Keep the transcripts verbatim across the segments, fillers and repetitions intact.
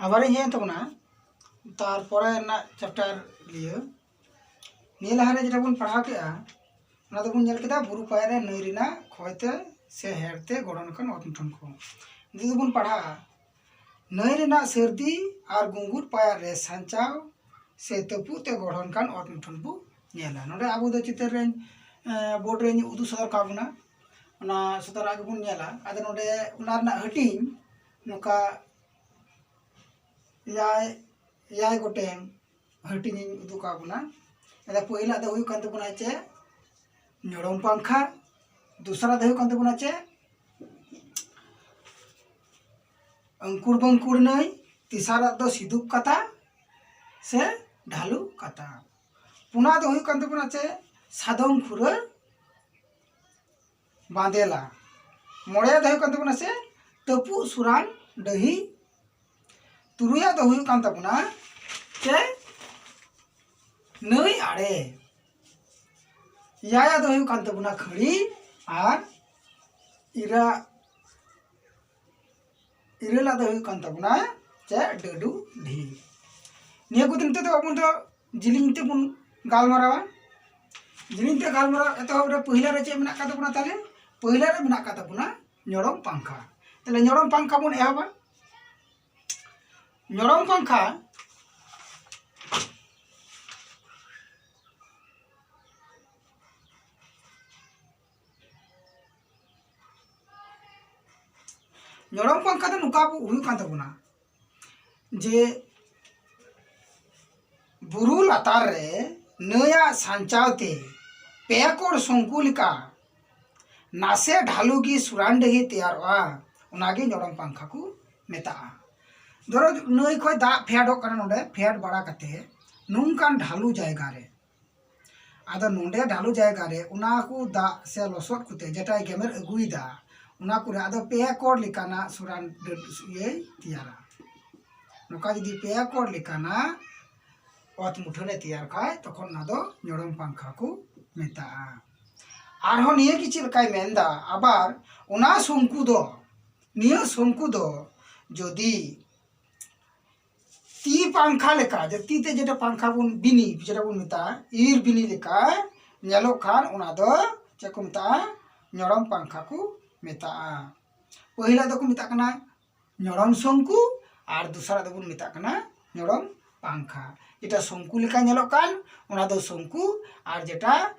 ᱟᱵᱟᱨᱤᱧ ᱦᱮᱡ ᱮᱱ ᱛᱟᱵᱚᱱᱟ ᱛᱟᱨᱯᱚᱨᱮ ᱨᱮᱱᱟᱜ ᱪᱮᱯᱴᱟᱨ ᱞᱤᱭᱟᱹ᱾ ᱱᱤᱭᱟᱹ ᱞᱟᱦᱟᱨᱮ ᱡᱮᱴᱟ ᱵᱚᱱ ᱯᱟᱲᱦᱟᱣ ᱠᱮᱜᱼᱟ, ᱚᱱᱟ ᱫᱚᱵᱚᱱ ᱧᱮᱞ ᱠᱮᱫᱟ ᱵᱩᱨᱩ ᱯᱟᱭᱟᱨ ᱨᱮ ᱱᱟᱹᱭ ᱨᱮᱱᱟᱜ ᱠᱷᱚᱭᱛᱮ ᱥᱮ ᱦᱮᱲᱛᱮ ᱜᱚᱲᱦᱚᱱ ᱟᱠᱟᱱ ᱚᱛ ᱢᱩᱴᱷᱟᱹᱱ ᱠᱚ᱾ ᱱᱤᱛᱚᱜ ᱫᱚᱵᱚᱱ ᱯᱟᱲᱦᱟᱜᱼᱟ ᱱᱟᱹᱭ ᱨᱮᱱᱟᱜ ᱥᱟᱹᱨᱫᱤ ᱟᱨ ᱜᱩᱝᱜᱩᱨ ᱯᱟᱭᱟᱨ ᱨᱮ ᱥᱟᱧᱪᱟᱣ ᱥᱮ ᱛᱟᱹᱯᱩᱜ ᱛᱮ ᱜᱚᱲᱦᱚᱱ ᱠᱟᱱ ᱚᱛ ᱢᱩᱴᱷᱟᱹᱱ ᱵᱚ ᱧᱮᱞᱟ᱾ ᱱᱚᱰᱮ ᱟᱵᱚ ᱫᱚ ᱪᱤᱛᱟᱹᱨ ᱨᱮᱧ, ᱮᱸ, ᱵᱳᱨᱰ ᱨᱮᱧ ᱩᱫᱩᱜ ᱥᱚᱫᱚᱨ ᱠᱟᱜ ᱵᱚᱱᱟ, ᱚᱱᱟ ᱥᱚᱫᱚᱨᱟᱜ ᱜᱮᱵᱚᱱ ᱧᱮᱞᱟ᱾ ᱟᱫᱚ ᱱᱚᱰᱮ ᱚᱱᱟ ᱨᱮᱱᱟᱜ ᱦᱟᱹᱴᱤᱧ ᱱᱚᱝᱠᱟ ᱮᱭᱟᱭ, ᱮᱭᱟᱭ ᱜᱚᱴᱮᱱ ᱦᱟᱹᱴᱤᱧ ᱤᱧ ᱩᱫᱩᱜ ᱟᱠᱟᱫ ᱵᱚᱱᱟ᱾ ᱟᱫᱚ ᱯᱳᱭᱞᱟᱜ ᱫᱚ ᱦᱩᱭᱩᱜ ᱠᱟᱱ ᱛᱟᱵᱚᱱᱟ ᱪᱮᱫ? ᱧᱚᱲᱚᱢ ᱯᱟᱝᱠᱷᱟ᱾ ᱫᱚᱥᱨᱟ ᱫᱚ ᱦᱩᱭᱩᱜ ᱠᱟᱱ ᱛᱟᱵᱚᱱᱟ ᱪᱮᱫ? ᱟᱹᱝᱠᱩᱲ ᱵᱟᱹᱝᱠᱩᱲ ᱱᱟᱹᱭ᱾ ᱛᱮᱥᱟᱨᱟᱜ ᱫᱚ ᱥᱤᱫᱩᱯ ᱠᱟᱛᱷᱟ ᱥᱮ ᱰᱷᱟᱞᱩ ᱠᱟᱛᱷᱟ᱾ ᱯᱩᱱᱟᱜ ᱫᱚ ᱦᱩᱭᱩᱜ ᱠᱟᱱ ᱛᱟᱵᱚᱱᱟ ᱪᱮᱫ? ᱥᱟᱫᱚᱢ ᱠᱷᱩᱨᱟᱹ ᱵᱟᱸᱫᱮᱞᱟ᱾ ᱢᱚᱬᱮᱭᱟᱜ ᱫᱚ ᱦᱩᱭᱩᱜ ᱠᱟᱱ ᱛᱟᱵᱚᱱᱟ ᱥᱮ ᱛᱟᱹᱯᱩᱜ ᱥᱩᱨᱟᱱ ᱰᱟᱹᱦᱤ᱾ ᱛᱩᱨᱩᱭᱟᱜ ᱫᱚ ᱦᱩᱭᱩᱜ ᱠᱟᱱ ᱛᱟᱵᱚᱱᱟ ᱪᱮ ᱱᱟᱹᱭ ᱟᱲᱮ᱾ ᱮᱭᱟᱭᱟᱜ ᱫᱚ ᱦᱩᱭᱩᱜ ᱠᱟᱱ ᱛᱟᱵᱚᱱᱟ ᱠᱷᱟᱹᱲᱤ᱾ ᱟᱨ ᱤᱨᱟ ᱤᱨᱟᱹᱞᱟᱜ ᱫᱚ ᱦᱩᱭᱩᱜ ᱠᱟᱱ ᱛᱟᱵᱚᱱᱟ ᱪᱮ ᱰᱟᱹᱰᱩ ᱰᱷᱤ᱾ ᱱᱤᱭᱟᱹ ᱠᱚ ᱫᱤᱱ ᱛᱮᱫᱚ ᱟᱵᱚ ᱫᱚ ᱡᱤᱞᱤᱧ ᱛᱮᱵᱚᱱ ᱜᱟᱞᱢᱟᱨᱟᱣᱟ᱾ ᱡᱤᱞᱤᱧ ᱛᱮ ᱜᱟᱞᱢᱟᱨᱟᱣ ᱮᱛᱚᱦᱚᱵ ᱨᱮ ᱯᱟᱹᱦᱤᱞᱟ ᱨᱮ ᱪᱮᱫ ᱢᱮᱱᱟᱜ ᱟᱠᱟᱫ ᱛᱟᱵᱚᱱᱟ? ᱛᱟᱦᱞᱮ ᱯᱟᱹᱦᱤᱞᱟ ᱨᱮ ᱢᱮᱱᱟᱜ ᱟᱠᱟᱫ ᱛᱟᱵᱚᱱᱟ ᱧᱚᱲᱚᱢ ᱯᱟᱝᱠᱷᱟ᱾ ᱛᱟᱦᱞᱮ ᱧᱚᱲᱚᱢ ᱯᱟᱝᱠᱷᱟ ᱵᱚᱱ ᱮᱦᱚᱵᱟ᱾ ᱧᱚᱲᱚᱢ ᱯᱟᱝᱠᱷᱟ ᱧᱚᱲᱚᱢ ᱯᱟᱝᱠᱷᱟ ᱫᱚ ᱱᱚᱝᱠᱟ ᱟᱵᱚ ᱦᱩᱭᱩᱜ ᱠᱟᱱ ᱛᱟᱵᱚᱱᱟ ᱡᱮ ᱵᱩᱨᱩ ᱞᱟᱛᱟᱨ ᱨᱮ ᱱᱟᱹᱭᱟᱜ ᱥᱟᱧᱪᱟᱣ ᱛᱮ ᱯᱮ ᱠᱚᱬ ᱥᱚᱝᱠᱩ ᱞᱮᱠᱟ ᱱᱟᱥᱮ ᱰᱷᱟᱞᱩ ᱜᱮ ᱥᱩᱨᱟᱱᱰᱟᱹᱦᱤ ᱛᱮᱭᱟᱨᱚᱜᱼᱟ, ᱚᱱᱟᱜᱮ ᱧᱚᱲᱚᱢ ᱯᱟᱝᱠᱷᱟ ᱠᱚ ᱢᱮᱛᱟᱜᱼᱟ᱾ ᱫᱷᱚᱨᱚ ᱱᱟᱹᱭ ᱠᱷᱚᱱ ᱫᱟᱜ ᱯᱷᱮᱰᱚᱜ ᱠᱟᱱᱟ, ᱱᱚᱰᱮ ᱯᱷᱮᱰ ᱵᱟᱲᱟ ᱠᱟᱛᱮ ᱱᱚᱝᱠᱟᱱ ᱰᱷᱟᱞᱩ ᱡᱟᱭᱜᱟ ᱨᱮ, ᱟᱫᱚ ᱱᱚᱰᱮ ᱰᱷᱟᱞᱩ ᱡᱟᱭᱜᱟ ᱨᱮ ᱚᱱᱟ ᱠᱚ ᱫᱟᱜ ᱥᱮ ᱞᱚᱥᱚᱫ ᱠᱚᱛᱮ ᱡᱮᱴᱟᱭ ᱜᱮᱢᱮᱨ ᱟᱹᱜᱩᱭᱮᱫᱟ, ᱚᱱᱟ ᱠᱚᱨᱮ ᱟᱫᱚ ᱯᱮ ᱠᱚᱬ ᱞᱮᱠᱟᱱᱟᱜ ᱥᱩᱨᱟᱱ ᱰᱟᱹᱰ-, ᱤᱭᱟᱹᱭ ᱛᱮᱭᱟᱨᱟ᱾ ᱱᱚᱝᱠᱟ ᱡᱩᱫᱤ ᱯᱮ ᱠᱚᱬ ᱞᱮᱠᱟᱱᱟᱜ ᱚᱛ ᱢᱩᱴᱷᱟᱹᱱᱮ ᱛᱮᱭᱟᱨ ᱠᱷᱟᱡ, ᱛᱚᱠᱷᱚᱱ ᱚᱱᱟ ᱫᱚ ᱧᱚᱲᱚᱢ ᱯᱟᱝᱠᱷᱟ ᱠᱚ ᱢᱮᱛᱟᱜᱼᱟ᱾ ᱟᱨᱦᱚᱸ ᱱᱤᱭᱟᱹ ᱜᱮ ᱪᱮᱫ ᱞᱮᱠᱟᱭ ᱢᱮᱱᱫᱟ, ᱟᱵᱟᱨ ᱚᱱᱟ ᱥᱚᱝᱠᱩ ᱫᱚ, ᱱᱤᱭᱟᱹ ᱥᱚᱝᱠᱩ ᱫᱚ ᱡᱩᱫᱤ ᱛᱤ ᱯᱟᱝᱠᱷᱟ ᱞᱮᱠᱟ, ᱡᱮ ᱛᱤ ᱛᱮ ᱡᱮᱴᱟ ᱯᱟᱝᱠᱷᱟ ᱵᱚᱱ ᱵᱤᱱᱤ, ᱡᱮᱴᱟ ᱵᱚᱱ ᱢᱮᱛᱟᱜᱼᱟ, ᱤᱣᱤᱨ ᱵᱤᱱᱤ ᱞᱮᱠᱟ ᱧᱮᱞᱚᱜ ᱠᱷᱟᱱ, ᱚᱱᱟ ᱫᱚ ᱪᱮᱫ ᱠᱚ ᱢᱮᱛᱟᱜᱼᱟ? ᱧᱚᱲᱚᱢ ᱯᱟᱝᱠᱷᱟ ᱠᱚ ᱢᱮᱛᱟᱜᱼᱟ᱾ ᱯᱟᱹᱦᱤᱞᱟᱜ ᱫᱚᱠᱚ ᱢᱮᱛᱟᱜ ᱠᱟᱱᱟ ᱧᱚᱲᱚᱢ ᱥᱚᱝᱠᱩ, ᱟᱨ ᱫᱚᱥᱟᱨᱟᱜ ᱫᱚᱵᱚᱱ ᱢᱮᱛᱟᱜ ᱠᱟᱱᱟ ᱧᱚᱲᱚᱢ ᱯᱟᱝᱠᱷᱟ᱾ ᱡᱮᱴᱟ ᱥᱚᱝᱠᱩ ᱞᱮᱠᱟ ᱧᱮᱞᱚᱜ ᱠᱟᱱ, ᱚᱱᱟ ᱫᱚ ᱥᱚᱝᱠᱩ, ᱟᱨ ᱡᱮᱴᱟ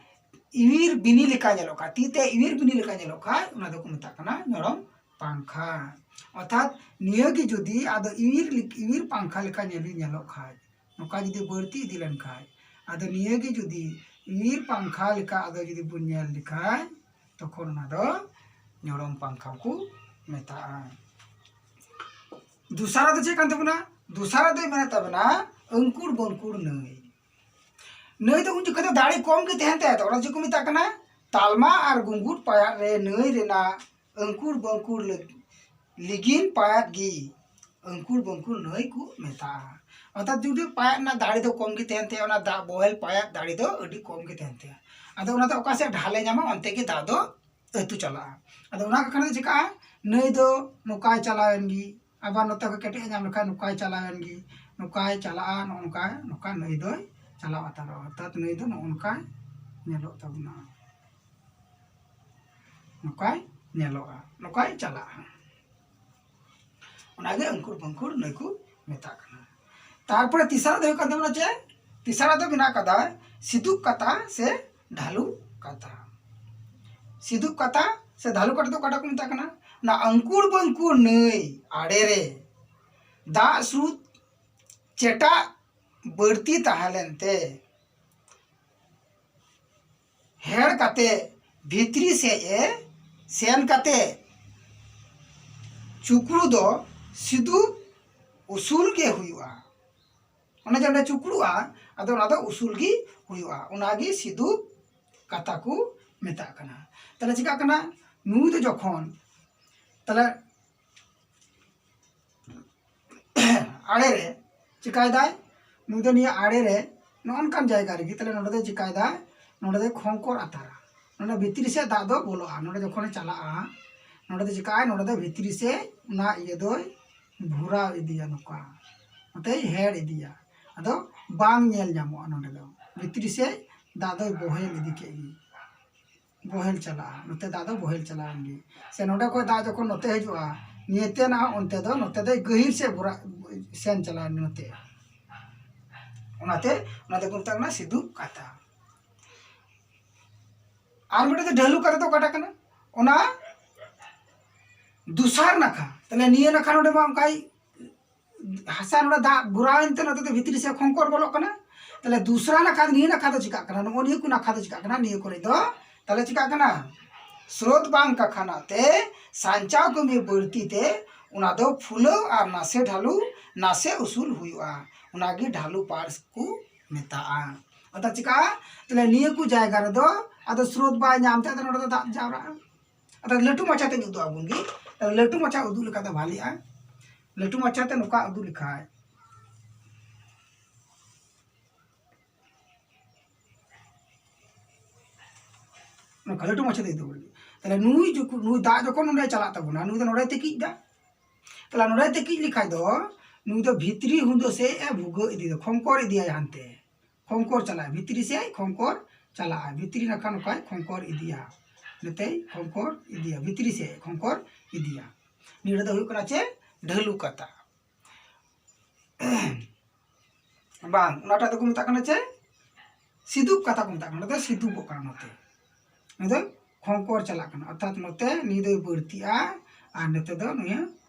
ᱤᱣᱤᱨ ᱵᱤᱱᱤ ᱞᱮᱠᱟ ᱧᱮᱞᱚᱜ ᱠᱷᱟᱱ, ᱛᱤ ᱛᱮ ᱤᱣᱤᱨ ᱵᱤᱱᱤ ᱞᱮᱠᱟ ᱧᱮᱞᱚᱜ ᱠᱷᱟᱱ, ᱚᱱᱟ ᱫᱚᱠᱚ ᱢᱮᱛᱟᱜ ᱠᱟᱱᱟ ᱧᱚᱲᱚᱢ ᱯᱟᱝᱠᱷᱟ᱾ ᱚᱨᱛᱷᱟᱛ ᱱᱤᱭᱟᱹ ᱜᱮ ᱡᱩᱫᱤ ᱟᱫᱚ ᱤᱣᱤᱨ ᱞᱮᱠ-, ᱤᱣᱤᱨ ᱯᱟᱝᱠᱷᱟ ᱞᱮᱠᱟ ᱧᱮᱞ ᱧᱮᱞᱚᱜ ᱠᱷᱟᱱ, ᱱᱚᱝᱠᱟ ᱡᱩᱫᱤ ᱵᱟᱹᱲᱛᱤ ᱤᱫᱤ ᱞᱮᱱᱠᱷᱟᱱ, ᱟᱫᱚ ᱱᱤᱭᱟᱹ ᱜᱮ ᱡᱩᱫᱤ ᱤᱣᱤᱨ ᱯᱟᱝᱠᱷᱟ ᱞᱮᱠᱟ ᱟᱫᱚ ᱡᱩᱫᱤ ᱵᱚᱱ ᱧᱮᱞ ᱞᱮᱠᱷᱟᱱ, ᱛᱚᱠᱷᱚᱱ ᱚᱱᱟ ᱫᱚ ᱧᱚᱲᱚᱢ ᱯᱟᱝᱠᱷᱟ ᱠᱚ ᱢᱮᱛᱟᱜᱼᱟ᱾ ᱫᱚᱥᱟᱨᱟᱜ ᱫᱚ ᱪᱮᱫ ᱠᱟᱱ ᱛᱟᱵᱚᱱᱟ? ᱫᱚᱥᱟᱨᱟᱜ ᱫᱚᱭ ᱢᱮᱱᱮᱫ ᱛᱟᱵᱚᱱᱟ ᱟᱹᱝᱠᱩᱲ ᱵᱟᱹᱝᱠᱩᱲ ᱱᱟᱹᱭ᱾ ᱱᱟᱹᱭ ᱫᱚ ᱩᱱ ᱡᱚᱠᱷᱚᱱ ᱫᱚ ᱫᱟᱲᱮ ᱠᱚᱢ ᱜᱮ ᱛᱟᱦᱮᱱ ᱛᱟᱭᱟ, ᱛᱚ ᱚᱱᱟ ᱪᱮᱫ ᱠᱚ ᱢᱮᱛᱟᱜ ᱠᱟᱱᱟ? ᱛᱟᱞᱢᱟ ᱟᱨ ᱜᱩᱝᱜᱩᱴ ᱯᱟᱭᱟᱫ ᱨᱮ ᱱᱟᱹᱭ ᱨᱮᱱᱟᱜ ᱟᱹᱝᱠᱩᱲ ᱵᱟᱹᱝᱠᱩᱲ ᱞᱟᱹᱜ-, ᱞᱤᱜᱤᱱ ᱯᱟᱭᱟᱫ ᱜᱮ ᱟᱹᱝᱠᱩᱲ ᱵᱟᱹᱝᱠᱩᱲ ᱱᱟᱹᱭ ᱠᱚ ᱢᱮᱛᱟᱜᱼᱟ᱾ ᱚᱨᱛᱷᱟᱛ ᱡᱩᱫᱤ ᱯᱟᱭᱟᱫ ᱨᱮᱱᱟᱜ ᱫᱟᱲᱮ ᱫᱚ ᱠᱚᱢ ᱜᱮ ᱛᱟᱦᱮᱱ ᱛᱟᱭᱟ, ᱚᱱᱟ ᱫᱟᱜ ᱵᱚᱦᱮᱞ ᱯᱟᱭᱟᱫ ᱫᱟᱲᱮ ᱫᱚ ᱟᱹᱰᱤ ᱠᱚᱢ ᱜᱮ ᱛᱟᱦᱮᱱ ᱛᱟᱭᱟ᱾ ᱟᱫᱚ ᱚᱱᱟᱛᱮ ᱚᱠᱟ ᱥᱮᱫ ᱰᱷᱟᱞᱮ ᱧᱟᱢᱟ, ᱚᱱᱛᱮ ᱜᱮ ᱫᱟᱜ ᱫᱚ ᱟᱹᱛᱩ ᱪᱟᱞᱟᱜᱼᱟ᱾ ᱟᱫᱚ ᱚᱱᱟ ᱠᱟᱨᱚᱱ ᱛᱮ ᱪᱤᱠᱟᱹᱜᱼᱟ? ᱱᱟᱹᱭ ᱫᱚ ᱱᱚᱝᱠᱟᱭ ᱪᱟᱞᱟᱣᱮᱱ ᱜᱮ, ᱟᱵᱟᱨ ᱱᱚᱛᱮ ᱠᱷᱚᱱ ᱠᱟᱹᱴᱤᱡ ᱮ ᱧᱟᱢ ᱞᱮᱠᱷᱟᱱ ᱱᱚᱝᱠᱟᱭ ᱪᱟᱞᱟᱣᱮᱱ ᱜᱮ, ᱱᱚᱝᱠᱟᱭ ᱪᱟᱞᱟᱜᱼᱟ, ᱱᱚᱜᱼᱚ ᱱᱚᱝᱠᱟ, ᱱᱚᱝᱠᱟ ᱱᱟᱹᱭ ᱫᱚᱭ ᱪᱟᱞᱟᱣ ᱦᱟᱛᱟᱲᱚᱜᱼᱟ᱾ ᱚᱨᱛᱷᱟᱛ ᱱᱟᱹᱭ ᱫᱚ ᱱᱚᱜᱼᱚ ᱱᱚᱝᱠᱟᱭ ᱧᱮᱞᱚᱜ ᱛᱟᱵᱚᱱᱟ, ᱱᱚᱝᱠᱟᱭ ᱧᱮᱞᱚᱜᱼᱟ, ᱱᱚᱝᱠᱟᱭ ᱪᱟᱞᱟᱜᱼᱟ᱾ ᱚᱱᱟᱜᱮ ᱟᱹᱝᱠᱩᱲ ᱯᱟᱹᱝᱠᱩᱲ ᱱᱟᱹᱭ ᱠᱚ ᱢᱮᱛᱟᱜ ᱠᱟᱱᱟ᱾ ᱛᱟᱨᱯᱚᱨᱮ ᱛᱤᱥᱟᱨᱟᱜ ᱫᱚ ᱦᱩᱭᱩᱜ ᱠᱟᱱ ᱛᱟᱵᱚᱱᱟ ᱪᱮᱫ? ᱛᱤᱥᱟᱨᱟᱜ ᱫᱚ ᱢᱮᱱᱟᱜ ᱠᱟᱫᱟ ᱥᱤᱫᱩᱯ ᱠᱟᱛᱟ ᱥᱮ ᱰᱷᱟᱞᱩ ᱠᱟᱛᱟ᱾ ᱥᱤᱫᱩᱯ ᱠᱟᱛᱟ ᱥᱮ ᱰᱷᱟᱞᱩ ᱠᱟᱛᱟ ᱫᱚ ᱚᱠᱟᱴᱟᱜ ᱠᱚ ᱢᱮᱛᱟᱜ ᱠᱟᱱᱟ? ᱚᱱᱟ ᱟᱹᱝᱠᱩᱲ ᱵᱟᱹᱝᱠᱩᱲ ᱱᱟᱹᱭ ᱟᱲᱮ ᱨᱮ ᱫᱟᱜ ᱥᱨᱳᱛ ᱪᱮᱴᱟᱜ ᱵᱟᱹᱲᱛᱤ ᱛᱟᱦᱮᱸ ᱞᱮᱱᱛᱮ ᱦᱮᱲ ᱠᱟᱛᱮ ᱵᱷᱤᱛᱨᱤ ᱥᱮᱫ ᱮ ᱥᱮᱱ ᱠᱟᱛᱮ ᱪᱩᱠᱲᱩ ᱫᱚ ᱥᱤᱫᱩᱯ ᱩᱥᱩᱞ ᱜᱮ ᱦᱩᱭᱩᱜᱼᱟ᱾ ᱚᱱᱮ ᱡᱮ ᱚᱸᱰᱮ ᱪᱩᱠᱲᱩᱜᱼᱟ, ᱟᱫᱚ ᱚᱱᱟ ᱫᱚ ᱩᱥᱩᱞ ᱜᱮ ᱦᱩᱭᱩᱜᱼᱟ, ᱚᱱᱟᱜᱮ ᱥᱤᱫᱩᱯ ᱠᱟᱛᱟ ᱠᱚ ᱢᱮᱛᱟᱜ ᱠᱟᱱᱟ᱾ ᱛᱟᱦᱞᱮ ᱪᱤᱠᱟᱹᱜ ᱠᱟᱱᱟ? ᱱᱩᱭ ᱫᱚ ᱡᱚᱠᱷᱚᱱ ᱛᱟᱦᱞᱮ ᱟᱲᱮ ᱨᱮ ᱪᱤᱠᱟᱭ ᱫᱟᱭ? ᱱᱩᱭ ᱫᱚ ᱱᱤᱭᱟᱹ ᱟᱲᱮ ᱨᱮ ᱱᱚᱜᱼᱚ ᱱᱚᱝᱠᱟᱱ ᱡᱟᱭᱜᱟ ᱨᱮᱜᱮ ᱛᱟᱦᱞᱮ ᱱᱚᱰᱮ ᱫᱚ ᱪᱤᱠᱟᱭ ᱫᱟᱭ? ᱱᱚᱰᱮ ᱫᱚ ᱠᱷᱚᱝᱠᱚᱨ ᱟᱛᱟᱨᱟ, ᱱᱚᱰᱮ ᱵᱷᱤᱛᱨᱤ ᱥᱮᱫ ᱫᱟᱜ ᱫᱚ ᱵᱚᱞᱚᱜᱼᱟ᱾ ᱱᱚᱰᱮ ᱡᱚᱠᱷᱚᱱᱮ ᱪᱟᱞᱟᱜᱼᱟ, ᱱᱚᱰᱮ ᱫᱚ ᱪᱤᱠᱟᱭ? ᱱᱚᱰᱮ ᱫᱚ ᱵᱷᱤᱛᱨᱤ ᱥᱮᱫ ᱚᱱᱟ ᱤᱭᱟᱹ ᱫᱚᱭ ᱵᱷᱚᱨᱟᱣ ᱤᱫᱤᱭᱟ, ᱱᱚᱝᱠᱟ ᱱᱚᱛᱮᱭ ᱦᱮᱲ ᱤᱫᱤᱭᱟ᱾ ᱟᱫᱚ ᱵᱟᱝ ᱧᱮᱞ ᱧᱟᱢᱚᱜᱼᱟ ᱱᱚᱰᱮ ᱫᱚ᱾ ᱵᱷᱤᱛᱨᱤ ᱥᱮᱫ ᱫᱟᱜ ᱫᱚᱭ ᱵᱚᱦᱮᱞ ᱤᱫᱤ ᱠᱮᱫ ᱜᱮ, ᱵᱚᱦᱮᱞ ᱪᱟᱞᱟᱜᱼᱟ, ᱱᱚᱛᱮ ᱫᱟᱜ ᱫᱚ ᱵᱚᱦᱮᱞ ᱪᱟᱞᱟᱣᱮᱱ ᱜᱮ᱾ ᱥᱮ ᱱᱚᱰᱮ ᱠᱷᱚᱱ ᱫᱟᱜ ᱡᱚᱠᱷᱚᱱ ᱱᱚᱛᱮ ᱦᱤᱡᱩᱜᱼᱟ, ᱱᱤᱭᱟᱹᱛᱮ ᱱᱟᱦᱟᱜ ᱚᱱᱛᱮ ᱫᱚ, ᱱᱚᱛᱮ ᱫᱚᱭ ᱜᱟᱹᱦᱤᱨ ᱥᱮᱫ ᱵᱚᱨᱟ-, ᱥᱮᱱ ᱪᱟᱞᱟᱣᱮᱱ ᱱᱚᱛᱮ᱾ ᱚᱱᱟᱛᱮ ᱚᱱᱟ ᱫᱚᱠᱚ ᱢᱮᱛᱟᱜ ᱠᱟᱱᱟ ᱥᱤᱫᱩᱯ ᱠᱟᱛᱷᱟ᱾ ᱟᱨ ᱢᱤᱫᱴᱮᱱ ᱫᱚ ᱰᱷᱟᱹᱞᱩ ᱠᱟᱛᱷᱟ ᱫᱚ ᱚᱠᱟᱴᱟᱜ ᱠᱟᱱᱟ? ᱚᱱᱟ ᱫᱚᱥᱟᱨ ᱱᱟᱠᱷᱟ᱾ ᱛᱟᱦᱞᱮ ᱱᱤᱭᱟᱹ ᱱᱟᱠᱷᱟ ᱱᱚᱰᱮ ᱢᱟ ᱚᱱᱠᱟᱭ ᱦᱟᱥᱟ ᱱᱚᱰᱮ ᱫᱟᱜ ᱵᱷᱚᱨᱟᱣ ᱮᱱᱛᱮ ᱱᱚᱛᱮ ᱫᱚ ᱵᱷᱤᱛᱨᱤ ᱥᱮᱫ ᱠᱷᱚᱝᱠᱚᱨ ᱵᱚᱞᱚᱜ ᱠᱟᱱᱟ᱾ ᱛᱟᱦᱞᱮ ᱫᱩᱥᱨᱟ ᱱᱟᱠᱷᱟ, ᱱᱤᱭᱟᱹ ᱱᱟᱠᱷᱟ ᱫᱚ ᱪᱤᱠᱟᱜ ᱠᱟᱱᱟ? ᱱᱚᱜᱼᱚ ᱱᱤᱭᱟᱹ ᱠᱚ ᱱᱟᱠᱷᱟ ᱫᱚ ᱪᱤᱠᱟᱜ ᱠᱟᱱᱟ? ᱱᱤᱭᱟᱹ ᱠᱚᱨᱮ ᱫᱚ ᱛᱟᱦᱞᱮ ᱪᱤᱠᱟᱜ ᱠᱟᱱᱟ? ᱥᱨᱳᱛ ᱵᱟᱝ ᱠᱟᱠᱷᱟᱱᱟᱜ ᱛᱮ ᱥᱟᱧᱪᱟᱣ ᱠᱟᱹᱢᱤ ᱵᱟᱹᱲᱛᱤ ᱛᱮ ᱚᱱᱟ ᱫᱚ ᱯᱷᱩᱞᱟᱹᱣ ᱟᱨ ᱱᱟᱥᱮ ᱰᱷᱟᱞᱩ, ᱱᱟᱥᱮ ᱩᱥᱩᱞ ᱦᱩᱭᱩᱜᱼᱟ᱾ ᱚᱱᱟᱜᱮ ᱰᱷᱟᱞᱩ ᱯᱟᱨᱥ ᱠᱚ ᱢᱮᱛᱟᱜᱼᱟ᱾ ᱚᱨᱛᱷᱟᱛ ᱪᱤᱠᱟᱜᱼᱟ? ᱛᱟᱦᱞᱮ ᱱᱤᱭᱟᱹ ᱠᱚ ᱡᱟᱭᱜᱟ ᱨᱮᱫᱚ ᱟᱫᱚ ᱥᱨᱳᱛ ᱵᱟᱭ ᱧᱟᱢ ᱛᱮ ᱟᱫᱚ ᱱᱚᱰᱮ ᱫᱚ ᱫᱟᱜ ᱡᱟᱣᱨᱟᱜᱼᱟ᱾ ᱟᱫᱚ ᱞᱟᱹᱴᱩ ᱢᱟᱪᱷᱟ ᱛᱮᱧ ᱩᱫᱩᱜ ᱟᱵᱚᱱ ᱜᱮ᱾ ᱛᱟᱦᱞᱮ ᱞᱟᱹᱴᱩ ᱢᱟᱪᱷᱟ ᱩᱫᱩᱜ ᱞᱮᱠᱷᱟᱱ ᱫᱚ ᱵᱷᱟᱞᱤᱜᱼᱟ᱾ ᱞᱟᱹᱴᱩ ᱢᱟᱪᱷᱟ ᱛᱮ ᱱᱚᱝᱠᱟ ᱩᱫᱩᱜ ᱞᱮᱠᱷᱟᱡ, ᱱᱚᱝᱠᱟ ᱞᱟᱹᱴᱩ ᱢᱟᱪᱷᱟ ᱛᱮ ᱩᱫᱩᱜ ᱞᱟᱹᱜᱤᱫ᱾ ᱛᱟᱦᱞᱮ ᱱᱩᱭ ᱡᱚᱠᱷᱚᱱ, ᱱᱩᱭ ᱫᱟᱜ ᱡᱚᱠᱷᱚᱱ ᱱᱚᱰᱮ ᱪᱟᱞᱟᱜ ᱛᱟᱵᱚᱱᱟ, ᱱᱩᱭ ᱫᱚ ᱱᱚᱰᱮ ᱛᱤᱠᱤᱡ ᱫᱟ᱾ ᱛᱟᱦᱞᱮ ᱱᱚᱰᱮ ᱛᱤᱠᱤᱡ ᱞᱮᱠᱷᱟᱡ ᱫᱚ ᱱᱩᱭ ᱫᱚ ᱵᱷᱤᱛᱨᱤ ᱦᱩᱸᱫᱟᱹ ᱥᱮᱫ ᱮ ᱵᱷᱩᱜᱟᱹᱜ ᱤᱫᱤᱭᱟ, ᱠᱷᱚᱝᱠᱚᱨ ᱤᱫᱤᱭᱟᱭ ᱦᱟᱱᱛᱮ᱾ ᱠᱷᱚᱝᱠᱚᱨ ᱪᱟᱞᱟᱜᱼᱟ, ᱵᱷᱤᱛᱨᱤ ᱥᱮᱫ ᱠᱷᱚᱝᱠᱚᱨ ᱪᱟᱞᱟᱜᱼᱟ, ᱵᱷᱤᱛᱨᱤ ᱱᱟᱠᱷᱟ ᱱᱚᱝᱠᱟᱭ ᱠᱷᱚᱝᱠᱚᱨ ᱤᱫᱤᱭᱟ, ᱱᱚᱛᱮᱭ ᱠᱷᱚᱝᱠᱚᱨ ᱤᱫᱤᱭᱟ, ᱵᱷᱤᱛᱨᱤ ᱥᱮᱫ ᱠᱷᱚᱝᱠᱚᱨ ᱤᱫᱤᱭᱟ᱾ ᱱᱤᱭᱟᱹ ᱫᱚ ᱦᱩᱭᱩᱜ ᱠᱟᱱᱟ ᱪᱮᱫ? ᱰᱷᱟᱹᱞᱩ ᱠᱟᱛᱷᱟ᱾ ᱵᱟᱝ, ᱚᱱᱟᱴᱟᱜ ᱫᱚᱠᱚ ᱢᱮᱛᱟᱜ ᱠᱟᱱᱟ ᱪᱮᱫ? ᱥᱤᱫᱩᱯ ᱠᱟᱛᱷᱟ ᱠᱚ ᱢᱮᱛᱟᱜ ᱠᱟᱱᱟ, ᱱᱚᱛᱮ ᱥᱤᱫᱩᱯᱚᱜ ᱠᱟᱱᱟ, ᱱᱚᱛᱮ ᱱᱚᱛᱮ ᱠᱷᱚᱝᱠᱚᱨ ᱪᱟᱞᱟᱜ ᱠᱟᱱᱟ, ᱚᱨᱛᱷᱟᱛ ᱱᱚᱛᱮ ᱱᱤᱭᱟᱹ ᱫᱚᱭ ᱵᱟᱹᱲᱛᱤᱜᱼᱟ ᱟᱨ ᱱᱚᱛᱮ ᱫᱚ ᱱᱤᱭᱟᱹ